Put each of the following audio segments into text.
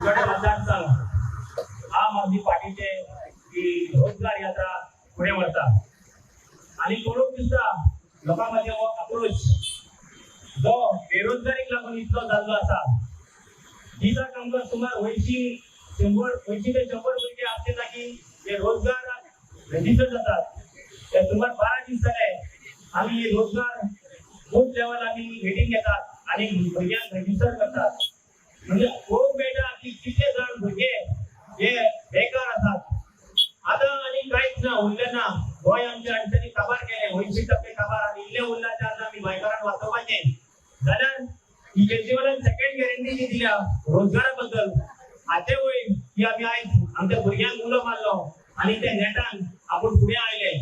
कुडचडे मतदारसंघ आम आदमी पार्टीचे ही रोजगार यात्रा फुडें व्हरता आनी पळोवंक दिसता लोकां मदीं हो आक्रोश जो बेरोजगारीक लागून इतलो जाल्लो आसा. दिसाक आमकां सुमार 80 ते 100 भुरगे आसले की ते रोजगार रजिस्टर जातात. ते सुमार 12 दीस जाले आमी रोजगार बूथ लेवल आमी मिटींग घेतात आनी भुरग्यांक रजिस्टर करतात. म्हणजे पळोवंक मेळटा की कितले जाण भुरगे हे बेकार आसात. आतां आनी कांयच ना उरलें ना. गोंय आमच्या आमच्यांनी काबार केलें, 80% काबार आनी इल्लें उरलां तें आतां आमी गोंयकारांक वाचोवपाचें जाल्यार ही केजरीवालान सेकंड गॅरंटी जी दिल्या रोजगारा बद्दल हाचे वयर की आमी आयज आमच्या भुरग्यांक उलो मारलो आनी ते नेटान आपूण फुडें आयले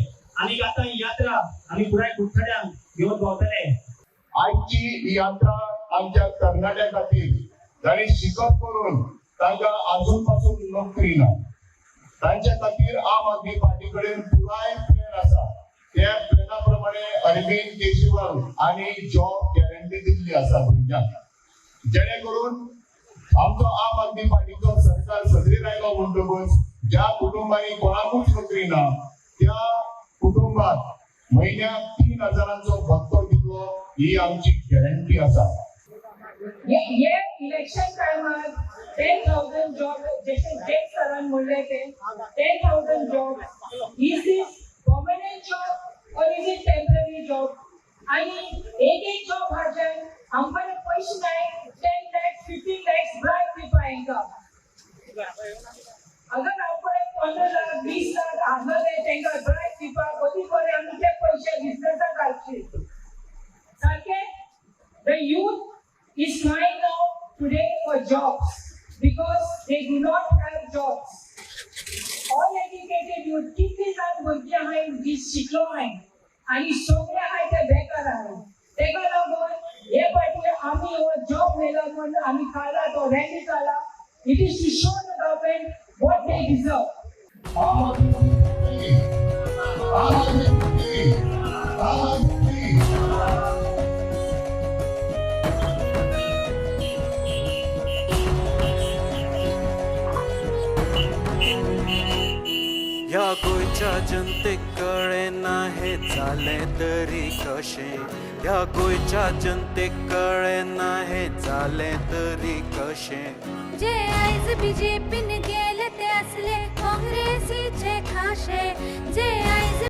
आनी आतां ही यात्रा आमी पुराय कुडचड्यांक घेवन भोंवतले. आजची ही यात्रा आमच्या तरणाट्या खातीर जांणी शिकप करून तांकां अजून पासून नोकरी ना तांच्या खातीर आम आदमी पार्टी कडेन पुराय प्लॅन आसा. त्या प्लॅना प्रमाणे अरविंद केजरीवाल आनी जॉब गॅरंटी दिल्ली आसा भुरग्यांक, जेणे करून आमचो आम आदमी पार्टीचो सरकार सदरेर आयलो म्हणटकूच ज्या कुटुंबांनी कोणाकूच नोकरी ना त्या कुटुंबात म्हयन्याक 3,000 भत्तो दितलो ही आमची गॅरंटी आसा. ये इलेक्शन टायमार 10,000 जॉब जशे जे सरान म्हणले ते 10,000 job, is this permanent job or is it temporary job? आणि एक एक जॉब हाच्यान आमकां पयशे नाय 10 lakhs 15 lakhs bribe दिवपा हेंकां. अगर आमकडे 15 लाख 20 लाख आसले तेंकां ब्रायब दिवपाक अती बरें आमी ते पयशे बिजनेसाक घालचे सारके. The youth is crying out today for jobs because they do not have jobs. All educated youth, कितले जाण भुरगीं आहाय जी शिकलो आहाय आनी सगळे आहाय ते बेकार आहाय. तेका लागून हे पाटी आमी हो जॉब मेला म्हूण आमी काडला तो रॅली काडला. It is to show the government what they deserve. Aam Aadmi party, Aam Aadmi party, Aam Aadmi party. ह्या गोंयच्या जनतेक कळ्ळें ना हें जालें तरी कशें, ह्या गोंयच्या जनतेक कळ्ळें ना हें जालें तरी कशें. जे आयज बीजेपीन गेले ते असले काँग्रेसीचे खाशे, जे आयज